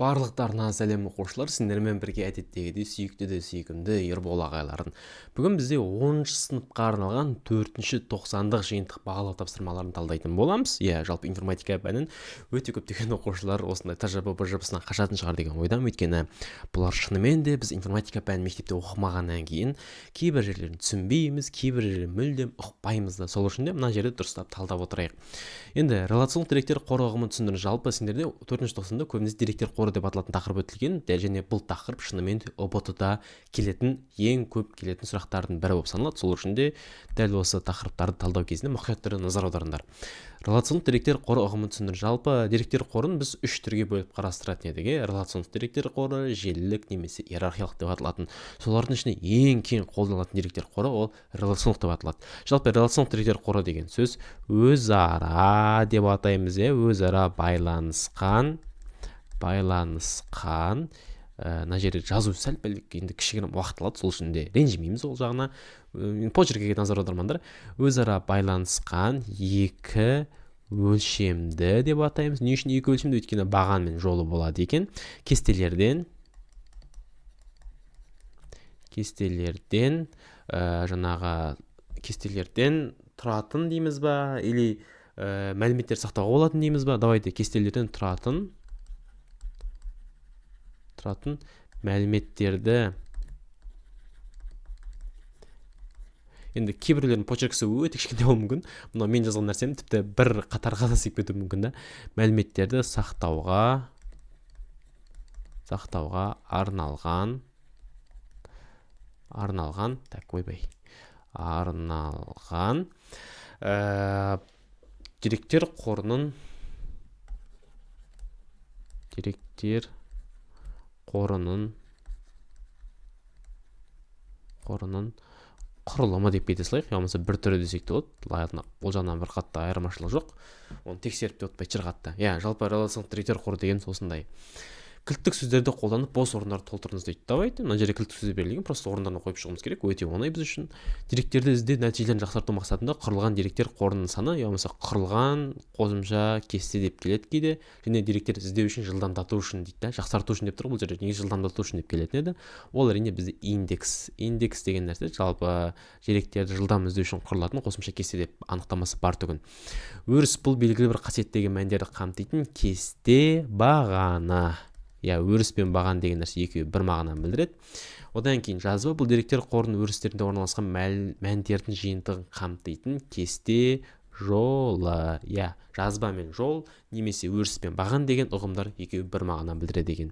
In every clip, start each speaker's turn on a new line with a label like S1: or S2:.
S1: Барлықтарына сәлем, оқушылар! Сендермен бірге әдеттегідей сүйікті де сүйкімді Ербол ағайларың. Бүгін бізде 10 сыныпқа арналған 4-ші тоқсандық жиынтық бағалау тапсырмаларын талдайтын боламыз. Иә, жалпы информатика пәнін өте көптеген оқушылар осындай ТЖБ, БЖБ-сынан қашатын шығар деген ойдамын. Өйткені бұлар шынымен де біз информатика пәнін мектепте оқымағаннан кейін кейбір жерлерін түсінбейміз, кейбір жерлерін мүлдем ұқпаймыз да. Сол үшін де мына жерді дұрыстап талдап отырайық. Енді релациондық деректер қоры ұғымын түсіндіріңіз. Жалпы сендерде 4-ші тоқсанда көбінесе деректер қоры деп аталатын тақырып өтілген және бұл тақырып шынымен де ҰБТ-да келетін ең көп келетін сұрақтардың бірі болып саналады. Сол үшін де дәл осы тақырыптарды талдау кезінде мұқият түрде назар аударыңдар. Релациондық деректер қоры ұғымын түсіндіріңіз. Жалпы деректер қорын біз үш түрге бөліп қарастыратын едік, релациондық деректер қоры, желілік немесе иерархиялық деп аталатын. Солардың ішінде ең кең қолданылатын деректер қоры ол релациондық деп аталады. Жалпы релациондық деректер қоры деген сөз өзара деп атаймыз, өзара байланысқан, мына жерде жазу сәл пәл енді кішігірім уақыт алады, сол үшін де ренжімейміз ол жағына. Почеркіге назар аудармаңдар. Өзара байланысқан екі өлшемді деп атаймыз. Не үшін екі өлшемді? Өйткені баған мен жолы болады екен. Кестелерден жаңағы кестелерден тұратын дейміз ба, или мәліметтер сақтауға болатын дейміз ба? Давайте кестелерден тұратын мәліметтерді. Енді кейбіреулердің почеркісі өте кішкентай болуы мүмкін. Мынау мен жазған нәрсем тіпті бір қатарға да сыйып кетуі мүмкін да. Мәліметтерді сақтауға арналған, так, ойбай, арналған деректер қорының құрылымы деп кете салайық, я болмаса бір түрі десек те болады. Ладно, ол жағынан бір қатты айырмашылық жоқ, оны тексеріп те отпай шығар қатты. Иә, жалпы релациондық деректер қоры деген осындай. Кілттік сөздерді қолданып бос орындарды толтырыңыз дейді. Давайте мына жерде кілттік сөздер берілген, просто орындарына қойып шығуымыз керек, өте оңай біз үшін. Деректерді іздеу нәтижелерін жақсарту мақсатында құрылған деректер қорының саны, я болмаса құрылған қосымша кесте деп келеді кейде, және деректерді іздеу үшін жылдамдату үшін дейді да, жақсарту үшін деп тұр бұл жерде, негізі жылдамдату үшін деп келетін еді. Ол әрине бізде индекс. Индекс деген нәрсе жалпы деректерді жылдам іздеу үшін құрылатын қосымша кесте деп анықтамасы бар түгін. Өріс бұл белгілі бір қасиеттегі мәндерді қамтитын кесте бағаны. Иә, өріс пен баған деген нәрсе екеуі бір мағынаны білдіреді. Одан кейін жазба бұл деректер қорының өрістерінде орналасқан мәндердің жиынтығын қамтитын кесте жолы. Иә, жазба мен жол немесе өріс пен баған деген ұғымдар екеуі бір мағынаны білдіреді екен.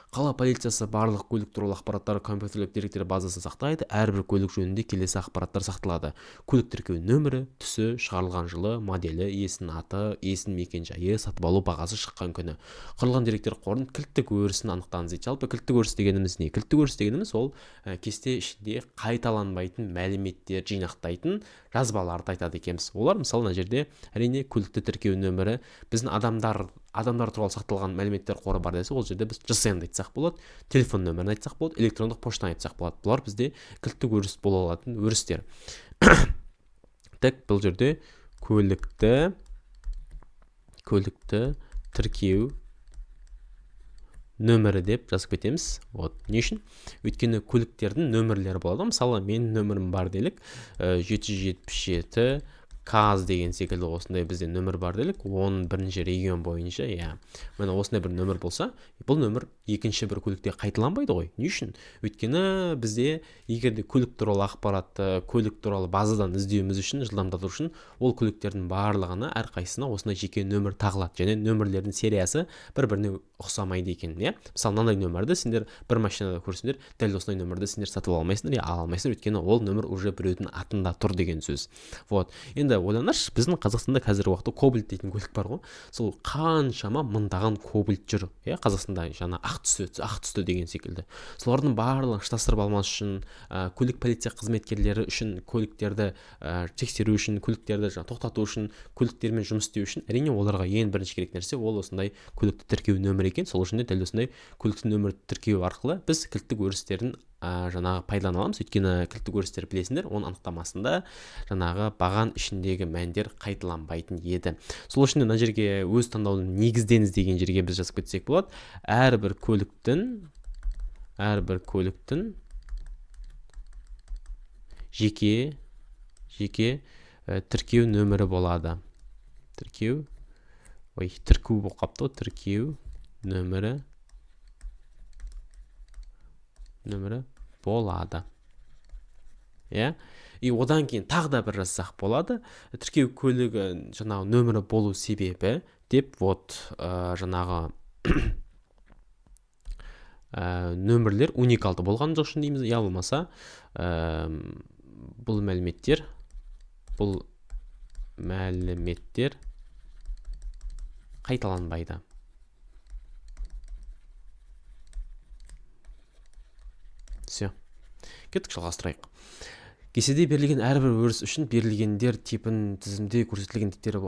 S1: Қала полициясы барлық көлік туралы ақпараттары компьютерлік деректер базасын сақтайды. Әрбір көлік жөнінде келесі ақпараттар сақталады: көлік тіркеу нөмірі, түсі, шығарылған жылы, моделі, иесінің аты, иесінің мекен-жайы, сатып алу бағасы, шыққан күні. Құрылған деректер қорының кілттік өрісін анықтаңыз дейді. Жалпы кілттік өріс дегеніміз не? Кілттік өріс дегеніміз ол кесте ішінде қайталанбайтын мәліметтер жинақтайтын жазбаларды айтады екенбіз. Олар мысалы мына жерде әрине көлікті тіркеу нөмірі, біздің адамдар туралы сақталған мәліметтер қоры бар десе, ол жерде біз ЖСН-ді айтсақ болады, телефон нөмірін айтсақ болады, электрондық поштаны айтсақ болады. Бұлар бізде кілттік өріс бола алатын өрістер. Так, бұл жерде көлікті тіркеу нөмірі деп жазып кетеміз. Вот, не үшін? Өйткені көліктердің нөмірлері болады. Мысалы, менің нөмірім бар делік, 777 КАЗ деген секілді осындай бізде нөмір бар делік, 11-ші регион бойынша, иә. Міне осындай бір нөмір болса, бұл нөмір екінші бір көлікте қайталанбайды ғой. Не үшін? Өйткені бізде егер де көлік туралы ақпаратты, көлік туралы базадан іздеуіміз үшін, жылдамдату үшін ол көліктердің барлығына әрқайсысына осындай жеке нөмір тағылады. Және нөмірлердің сериясы бір-біріне ұқсамайды екен, иә. Мысалы, мынандай нөмірді сендер бір машинада көрсеңдер, дәл осындай нөмірді сендер сатып ала алмайсыңдар, я ала алмайсыңдар, өйткені ол нөмір уже біреудің атында тұр деген сөз. Вот. Енді ойланаршы, біздің Қазақстанда қазіргі уақытта Кобальт дейтін көлік бар ғой. Сол қаншама мыңдаған Кобальт жүр, иә, Қазақстанда жаңа ақ түсті деген секілді. Солардың барлығын шатастырып алмас үшін, көлік полиция қызметкерлері үшін көліктерді тексеру үшін, көліктерді жаңа тоқтату үшін, көліктермен жұмыс істеу үшін әрине оларға ең бірінші керек нәрсе ол осындай көлікті тіркеу нөмірі екен. Сол үшін де дәл осындай көліктің нөмірін тіркеу арқылы біз кілттік өрістердің жаңағы пайдалана аламыз, өйткені кілттік өрістер білесіңдер, оның анықтамасында жаңағы баған ішіндегі мәндер қайталанбайтын еді. Сол үшін мына жерге өз таңдауын негіздеңіз деген жерге біз жазып кетсек болады. Әрбір көліктің жеке тіркеу нөмірі болады. Тіркеу болып қапты ғой, тіркеу нөмірі болады. Иә? И одан кейін тағы да бір жазсақ болады. Тіркеу көлігі жаңағы нөмірі болу себебі деп, вот жаңағы нөмірлер уникалды болған жоқ үшін дейміз, я болмаса бұл мәліметтер қайталанбайды. Все. Кеттік, жалғастырайық. Кестеде берілген әрбір өріс үшін берілгендер типін тізімде көрсетілген типтері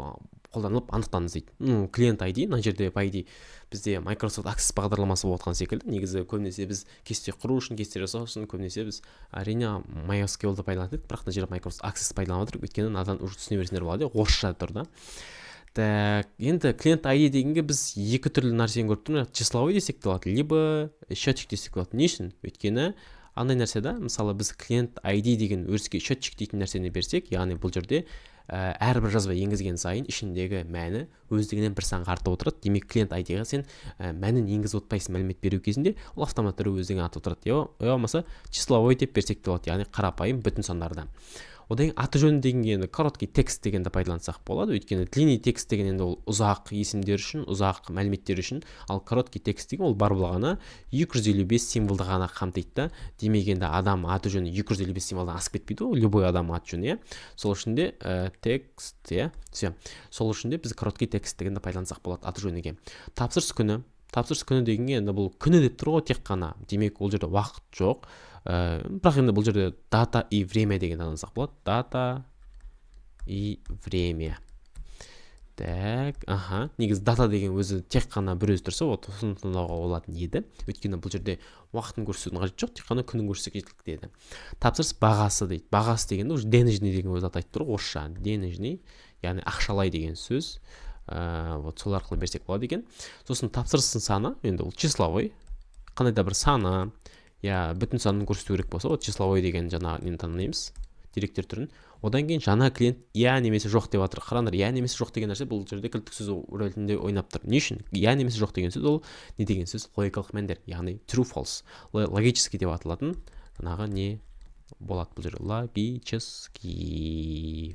S1: қолданылып анықтаңыз дейді. Клиент ID, мына жерде по ID бізде Microsoft Access бағдарламасы болып отқан секілді. Негізі көбінесе біз кесте құру үшін, кесте жасау үшін көбінесе біз әрине MySQL-ды пайдаланатын едік, бірақ мына жерде Microsoft Access пайдаланып отырмық, өйткені мынадан уже түсіне берсеңдер болады, орысша тұр да. Так, енді клиент ID дегенге біз екі түрлі нәрсені көріп тұрмыз. Числовой десек те болады, либо счетчик десек болады. Не үшін? Өйткені андай нәрсе да, мысалы біз клиент ID деген өріске счетчик дейтін нәрсені берсек, яғни бұл жерде әрбір жазба енгізген сайын ішіндегі мәні өздігінен бір санға артып отырады. Демек, клиент ID-ға сен мәнін енгізіп отпайсың мәлімет беру кезінде, ол автоматты түрде өздігінен артып отырады. Я болмаса числовой деп берсек те болады, яғни қарапайым бүтін сандарда. Одан кейін аты жөні дегенге енді короткий текст дегенді пайдалансақ болады, өйткені длинный текст деген енді ол ұзақ есімдер үшін, ұзақ мәліметтер үшін, ал короткий текст деген ол бар болғаны 255 символды ғана қамтиды да. Демек, енді адам аты жөні 255 символдан асып кетпейді ғой, любой адам аты жөні, иә. Сол үшін де текст, иә, все. Сол үшін де біз короткий текст дегенді пайдалансақ болады аты жөніге. Тапсырыс күні. Тапсырыс күні дегенге енді бұл күні деп тұр ғой тек қана. Демек, ол жерде уақыт жоқ. Бірақ енді бұл жерде дата и время деген алсақ болады. Дата и время. Так, аха. Негізі дата деген өзі тек қана бір өзі тұрса, вот осыны таңдауға болатын еді. Өйткені бұл жерде уақытын көрсетудің қажеті жоқ, тек қана күнін көрсетсек жеткілікті еді. Тапсырыс бағасы дейді. Бағасы дегенде уже денежный деген өзі атайды тұр ғой, орысша. Денежный, яғни ақшалай деген сөз. Вот сол арқылы берсек болады екен. Сосын тапсырыстың саны, енді ол числовой, қандай да бір саны, я бүтін санын көрсету керек болса, вот числовой деген жаңағы нені таңдаймыз, деректер түрін. Одан кейін жаңа клиент я немесе жоқ деп жатыр. Қараңдар, я немесе жоқ деген нәрсе бұл жерде кілттік сөз рөлінде ойнап тұр. Не үшін? Я немесе жоқ деген сөз ол не деген сөз? Логикалық мәндер, яғни true false, логический деп аталатын жаңағы не болады бұл жерде? Логический.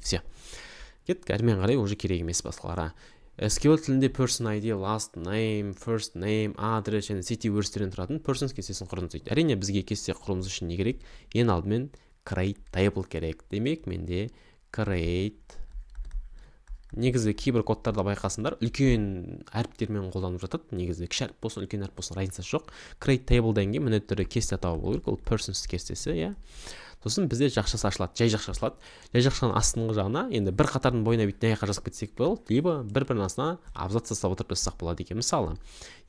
S1: Все. Кеттік, әрмен қарай уже керек емес басқаларға. SQL тілінде person ID, last name, first name, адрес және city өрістерінен тұратын persons кестесін құрыңыз дейді. Әрине, бізге кесте құруымыз үшін не керек? Ең алдымен create table керек. Демек, менде create, негізі кейбір кодтарда байқасыңдар, үлкен әріптермен қолданып жатады. Негізі кіші әріп болсын, үлкен әріп болсын, разницасы жоқ. Create table-дан кейін міндетті түрде кесте атауы болу керек, ол persons кестесі, иә. Сосын бізде жақшасы ашылады, жай жақша ашылады. Жай жақшаның астыңғы жағына енді бір қатардың бойына бүйтіп мына жаққа жазып кетсек болады, либо бір-бірінің астына абзац жасап отырып жазсақ болады екен. Мысалы,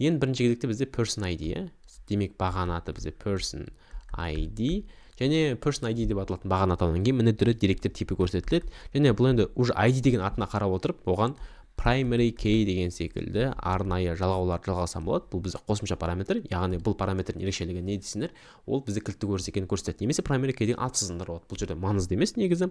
S1: ең бірінші кезекте бізде person ID, иә. Демек, бағана аты бізде person ID және person ID деп аталатын бағана атауынан кейін міндетті түрде деректер типі көрсетіледі. Және бұл енді уже ID деген атына қарап отырып, оған primary key деген секілді арнайы жалғауларды жалғасам болады. Бұл бізде қосымша параметр, яғни бұл параметрдің ерекшелігі не дейсіңдер? Ол бізде кілтті өріс екенін көрсетеді. Немесе primary key деген алып тастасаңдар болады. Бұл жерде маңызды емес негізі.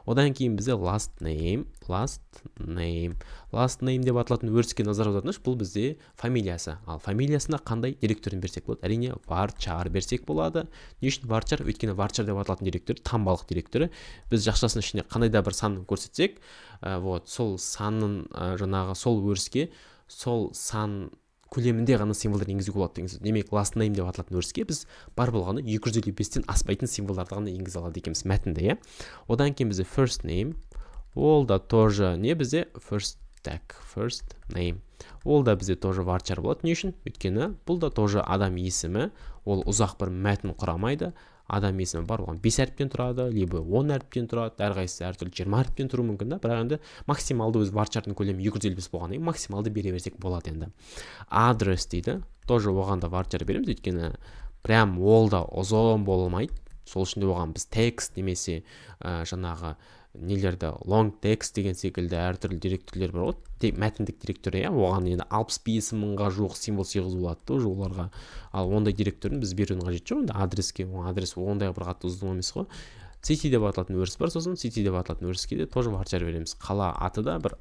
S1: Одан кейін бізде last name, last name, last name деп аталатын өріске назар аударатыншы, бұл бізде фамилиясы. Ал фамилиясына қандай дерек түрін берсек болады? Әрине, varchar берсек болады. Не үшін varchar? Өйткені varchar деп аталатын дерек түрі таңбалық дерек түрі. Біз жақшасының ішіне қандай да бір санын көрсетсек, вот сол санын, жаңағы сол өріске сол сан көлемінде ғана символдар енгізуге болады деген сөз. Демек, last name деп аталатын өріске біз бар болғаны 255-тен аспайтын символдарды ғана енгізе алады екенбіз мәтінде, иә. Одан кейін бізде first name, ол да тоже не бізде first, так, first name. Ол да бізде тоже varchar болады. Не үшін? Өйткені бұл да тоже адам есімі, ол ұзақ бір мәтін құрамайды. Адам есімі бар болған 5 әріптен тұрады, либо 10 әріптен тұрады, әрқайсысы әртүрлі 20 әріптен тұруы мүмкін да, бірақ енді максималды өз varchардың көлемі 255 болғаннан кейін максималды бере берсек болады енді. Адрес дейді, тоже оған да varchar береміз, өйткені Прям ол да ұзын болмайды, сол үшін де оған біз текст немесе жаңағы нелерді, long text деген секілді әртүрлі дерек түрлері бар ғой, мәтіндік дерек түрі, иә. Оған енді 65 мыңға жуық символ сыйғызу болады да уже оларға. Ал ондай дерек түрін біз берудің қажеті жоқ енді адреске, адрес ондай бір қатты ұзын емес қой. City деп аталатын өріс бар. Сосын city деп аталатын өріске де тоже varchar береміз. Қала аты да бір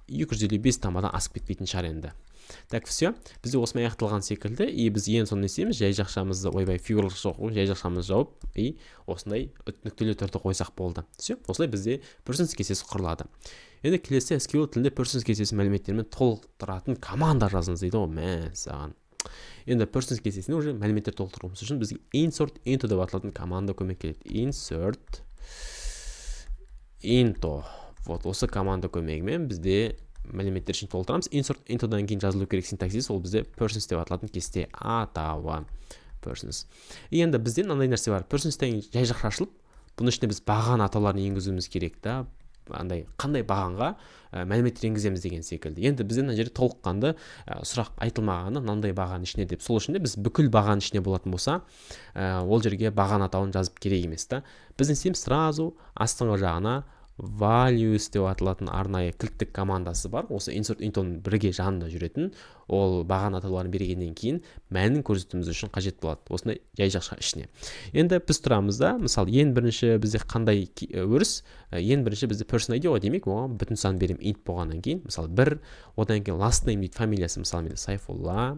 S1: 255 таңбадан асып кетпейтін шығар енді. Так, все, бізде осымен аяқталған секілді. И біз ең соңында не істейміз? Жай жақшамызды, ойбай, фигуралық жоқ қой, жай жақшамызды жауып и осындай нүктелі түрде қойсақ болды. Все, осылай бізде persons кестесі құрылады. Енді келесі SQL тілінде persons кестесі мәліметтерімен толықтыратын команда жазыңыз дейді ғой. Мәссаған, енді persons кестесіне уже мәліметтер толтыруымыз үшін бізге insert into деп аталатын команда көмек келеді. Insert into, вот осы команда көмегімен бізде мәліметтер үшін толтырамыз. Insert intoдан кейін жазылу керек синтаксис, ол бізде persons деп аталатын кесте атауы, persons. Енді бізде мынандай нәрсе бар: persons деген жай жақша ашылып, бұның ішіне біз баған атауларын енгізуіміз керек та, андай қандай бағанға мәліметтер енгіземіз деген секілді. Енді бізде мына жерде толыққанды сұрақ айтылмағаны мынандай баған ішіне деп. Сол үшін де біз бүкіл баған ішіне болатын болса, ол жерге баған атауын жазып керек емес та. Біз не істейміз? Сразу астыңғы жағына values деп аталатын арнайы кілттік командасы бар, осы insert intoның бірге жанында жүретін. Ол баған атауларын бергеннен кейін мәнін көрсетуіміз үшін қажет болады осындай жай жақша ішіне. Енді біз тұрамыз да, мысалы, ең бірінші бізде қандай өріс? Ең бірінші бізде person ID ғой. Демек, оған бүтін сан беремін, int болғаннан кейін, мысалы, бір. Одан кейін last name дейді, фамилиясы, мысалы, менде Сайфулла.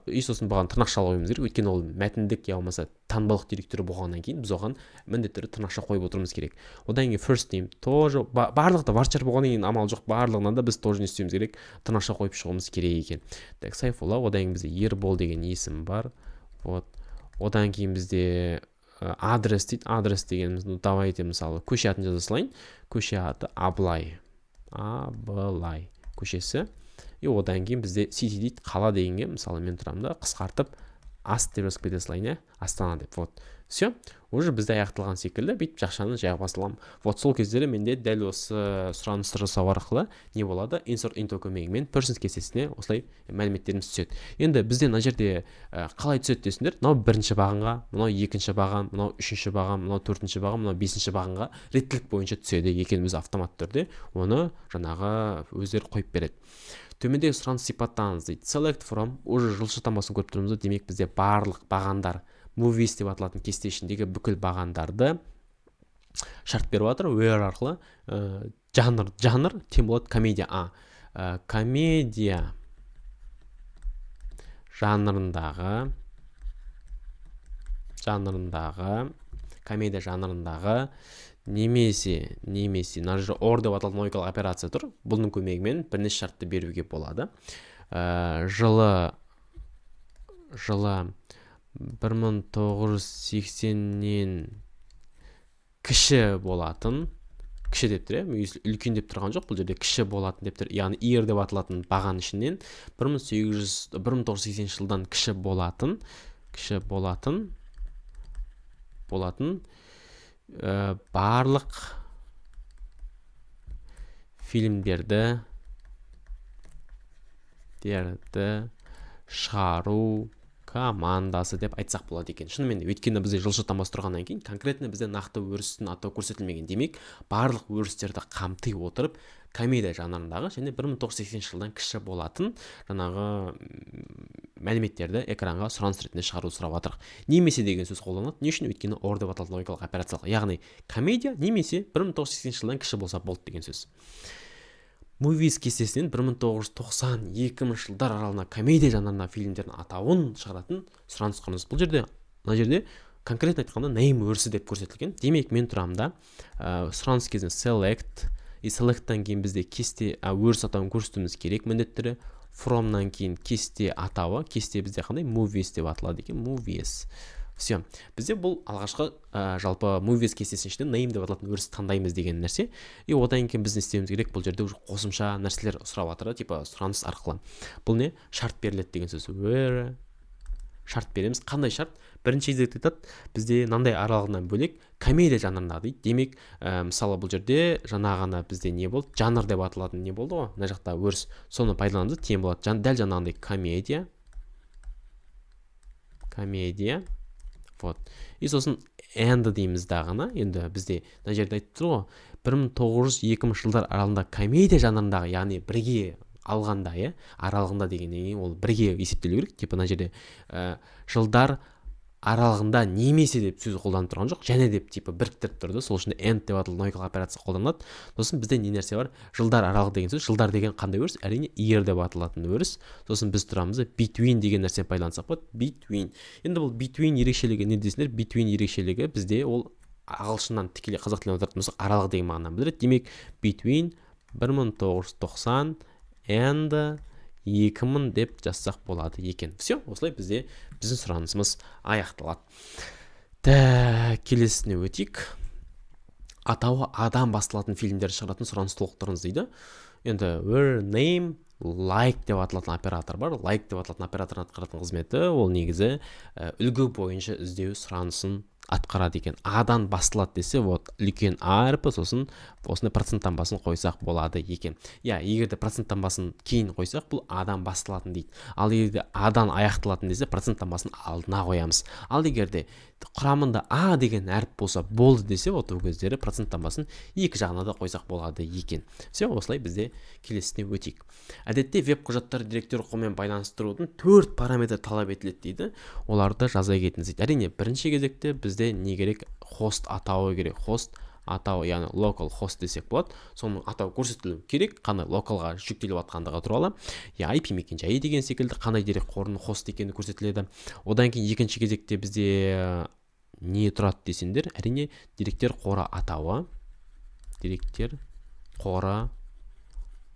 S1: И сосын бұған тырнақша қоюымыз керек, өйткені ол мәтіндік я болмаса таңбалық дерек түрі болғаннан кейін біз оған міндетті түрде тырнақша қойып отыруымыз керек. Одан кейін first name тоже, барлығы да varchar болғаннан кейін амал жоқ, барлығынан да біз тоже не істеуіміз керек? Тырнақша қойып шығуымыз керек екен. Так, Сайфулла. Одан кейін бізде Ербол деген есім бар. Вот, одан кейін бізде адрес дейді. Адрес дегеніміз, ну, давайте, мысалы, көше атын жаза салайын. Көше аты Абылай, Абылай көшесі. И одан кейін бізде city дейді, қала дегенге, мысалы, мен тұрамын да, қысқартып аст деп жазып кете салайын, иә, Астана деп. Вот, все, уже бізде аяқталған секілді. Бүйтіп жақшаны жауа саламын. Вот сол кездері менде дәл осы сұранысты жасау арқылы не болады? Insert into көмегімен persons кестесіне осылай мәліметтеріміз түседі. Енді бізде мына жерде қалай түседі десеңдер, мынау бірінші бағанға, мынау екінші баған, мынау үшінші баған, мынау төртінші баған, мынау бесінші бағанға реттілік бойынша түседі екен. Өзі автоматты түрде оны жаңағы өздері қойып береді. Төмендегі сұраныс сипаттаңыз дейді. Select from, уже жұлдызша таңбасын көріп тұрмыз. Демек, бізде барлық бағандар, movies деп аталатын кесте ішіндегі бүкіл бағандарды шарт беріп жатыр where арқылы. Жанр тең болады комедия, комедия жанрындағы, комедия жанрындағы немесе мына жерде or деп аталатын логикалық операция тұр. Бұның көмегімен бірнеше шартты беруге болады. Жылы 1980-нен кіші болатын. Кіші деп тұр, иә, үлкен деп тұрған жоқ, бұл жерде кіші болатын деп тұр. Яғни year деп аталатын баған ішінен 1980 жылдан кіші болатын, кіші болатын барлық фильмдерді шығару командасы деп айтсақ болады екен. Шынымен де, өйткені бізде жұлдызша таңбасы тұрғаннан кейін конкретно бізде нақты өрістің атауы көрсетілмеген. Демек, барлық өрістерді қамти отырып, комедия жанрындағы және 1980 жылдан кіші болатын жаңағы мәліметтерді экранға сұраныс ретінде шығаруды сұрап жатырық. Немесе деген сөз қолданылады. Не үшін? Өйткені or деп аталатын логикалық операциялық, яғни комедия немесе 1980 жылдан кіші болса болды деген сөз. Movies кестесінен 1990-2000 жылдар аралығында комедия жанрындағы фильмдердің атауын шығаратын сұраныс құрыңыз. Бұл жерде, мына жерде конкретно айтқанда, name өрісі деп көрсетілген. Демек, мен тұрамын да, сұраныс кезінде select, и selecттан кейін бізде кесте, өріс атауын көрсетуіміз керек міндетті түрде. Fromнан кейін кесте атауы. Кесте бізде қандай? Movies деп аталады екен, movies. Все, бізде бұл алғашқы, жалпы movies кестесінің ішінде name деп аталатын өрісті таңдаймыз деген нәрсе. И одан кейін біз не істеуіміз керек? Бұл жерде уже қосымша нәрселер сұрап жатыр, типа сұраныс арқылы. Бұл не? Шарт беріледі деген сөз. Where, шарт береміз. Қандай шарт? Бірінші кезекте айтады, бізде мынандай аралығынан бөлек комедия жанрындағы дейді. Демек, мысалы, бұл жерде жаңа ғана бізде не болды? Жанр деп аталатын не болды ғой мына жақта өріс, соны пайдаланамыз. Тең болады дәл жаңағындай комедия. Комедия. Вот. И сосын and дейміз дағыны. Енді бізде мына жерде айтып тұр ғой, 1900-2000 жылдар аралығында комедия жанрындағы, яғни бірге алғанда, иә, аралығында дегеннен кейін ол бірге есептелу керек. Типа мына жерде жылдар аралығында немесе деп сөз қолданып тұрған жоқ, және деп типа біріктіріп тұрды. Сол үшін and деп аталатын логикалық операция қолданылады. Сосын бізде не нәрсе бар? Жылдар аралығы деген сөз. Жылдар деген қандай өріс? Әрине, year деп аталатын өріс. Сосын біз тұрамыз between деген нәрсені пайдалансақ болады. Between. Енді бұл between ерекшелігі не десеңдер? Between ерекшелігі бізде ол ағылшыннан тікелей қазақ тіліне аударатын болсақ, аралық деген мағынаны білдіреді. Демек, between 1990 and 2000 деп жазсақ болады екен. Все, осылай бізде біздің сұранысымыз аяқталады. Так, келесісіне өтейік. Атауы адам басталатын фильмдер шығаратын сұраныс толықтырыңыз дейді. Енді where name like деп аталатын оператор бар. Like деп аталатын оператордың атқаратын қызметі ол негізі үлгі бойынша іздеу сұранысын атқарады екен. Адан басталады десе, вот үлкен А әрпі, сосын осындай процент таңбасын қойсақ болады екен. Иә, егер де процент таңбасын кейін қойсақ, бұл адан басталатын дейді. Ал егер де адан аяқталатын десе, процент таңбасын алдына қоямыз. Ал егер де құрамында А деген әріп болса болды десе, вот ол кездері процент таңбасын екі жағына да қойсақ болады екен. Все, осылай бізде келесісіне өтейік. Әдетте веб құжаттар деректер қорымен байланыстырудың 4 параметр талап етіледі дейді. Оларды жаза кетіңіз дейді. Әрине, бірінші кезекте бізде не керек? Хост атауы керек. Хост атауы, яғни local host десек болады. Соның атауы көрсетілу керек, қандай локалға жүктеліп жатқандығы туралы. Я IP мекенжайы деген секілді, қандай дерек қорының хост екені көрсетіледі. Одан кейін екінші кезекте бізде не тұрады десеңдер, әрине, деректер қоры атауы. Деректер қоры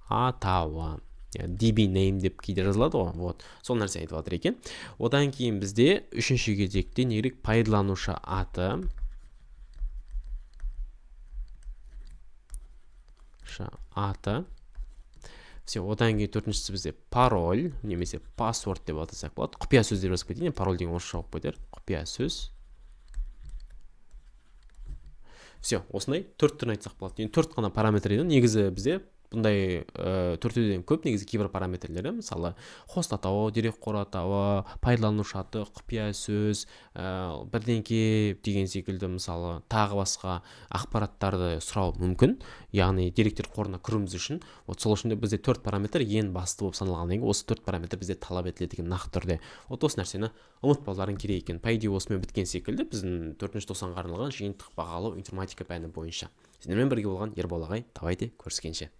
S1: атауы. DB name деп кейде жазылады ғой, вот сол нәрсе айтып жатыр екен. Одан кейін бізде үшінші кезекте не керек? Пайдаланушы аты. Аты. Все, одан кейін төртіншісі бізде пароль немесе password деп атасақ болады. Құпия сөз деп жазып кетейін, пароль деген орысша болып кетер. Құпия сөз. Все, осындай төрт түрін айтсақ болады. Енді төрт қана параметр еді. Негізі бізде бұндай төртеуден көп негізі кейбір параметрлері, мысалы хост атауы, дерек қоры атауы, пайдаланушы аты, құпия сөз, бірдеңке деген секілді, мысалы тағы басқа ақпараттарды сұрау мүмкін, яғни деректер қорына кіруіміз үшін. Вот сол үшін де бізде төрт параметр ең басты болып саналғаннан кейін осы төрт параметр бізде талап етіледі екен нақты түрде. Вот осы нәрсені ұмытпауларың керек екен. По идее осымен біткен секілді біздің 4-ші тоқсанға арналған жиынтық бағалау информатика пәні бойынша. Сендермен бірге болған Ербол ағай. Давайте көріскенше.